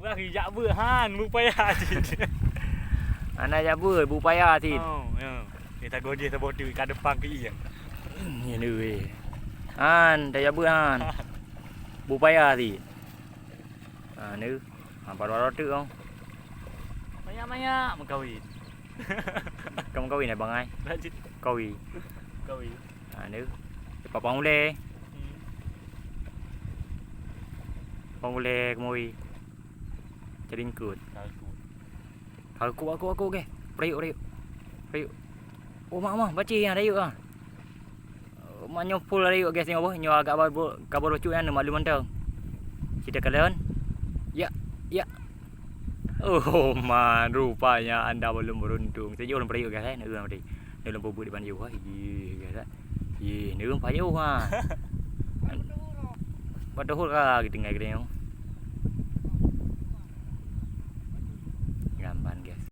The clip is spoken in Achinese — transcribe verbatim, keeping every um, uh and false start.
Tari jak beuet han, bupaya cit. Hana jak beuet, bupaya cit. Oh, ya. Eh, tagoh jih saboh teuk ka depan keu ié. Nyan weh. Han, tajak beuet han. Bupaya cit. Ha, ni. Ha, baru-baru teuk oh. Maya-maya meukawen. Kamu kawin ya, Bang, ai? Lanjut. Kawi. Kawi. Ha, ni. Papang ulèe. Hmm. Papang ulèe kemui. Jadi engkut. Aku. Aku, aku, aku, okey. Periuk, periuk. Periuk. Oh, mak, mak, baci yang dayuk ah. Mak nyoe full dayuk, guys, tengok boh. Nyoe agak kabur, kabur bacut nyan, maklum mantong. Cerita kalian. Ya, ya. Oh, man, rupanya anda belum beruntung. Sejuk orang periuk, guys, eh. Nak urang mati. Dia lom pubut di banyu. Wah, ih, guys, eh. Ih, ni urang payoh ha. Padahal ka kita ngai kena. Gamban, guys.